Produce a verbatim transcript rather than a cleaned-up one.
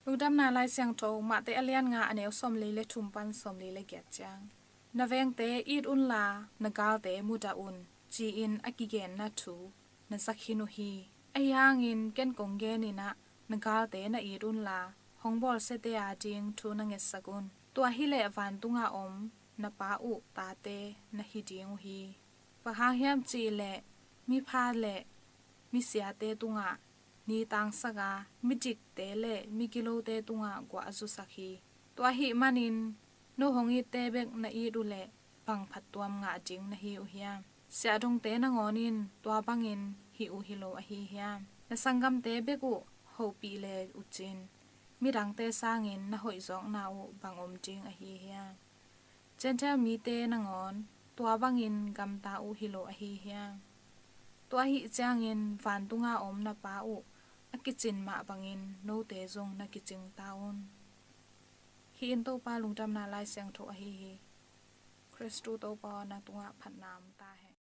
Lungdamna Lai Siangtho, Mate a lian nga, a neu sawmli le thum pan sawmli le giat ciang. Na vengte it unla, na galte mudah un, ci-in a kigenna thu na sak khin uh hi. Ahi hangin ken kong genin ah, na galte na it unla, hong bawlsiate a ding thu na ngetsak un. Tua hileh vantunga om na Pa uh tate na hi ding uh hi. Bang hang hiam cihleh, mipha le misiate tungah ni tangsak a, midikte le migilote tungah guah a zusak hi. Tua ahih manin no hong itte bek na it uhleh bang phattuam ngah ding na hi uh hiam? Siahdongte nangawn in tua bangin hih uh hi lo ahi hiam? Na sanggamte bek uh hopih le uh cin, midangte sangin na hoihzawkna uh bang om ding ahi hiam? Gentile mite nangawn tua bangin gamta uh hi lo ahi hiam? Tua ahih ciangin vantunga om na Pa uh a kicin mah bangin note zong na kicing ta un. Hih in Topa Lungdamna Lai Siangtho ahi hi. Khristu Topa aw, na tungah phatna om ta hen.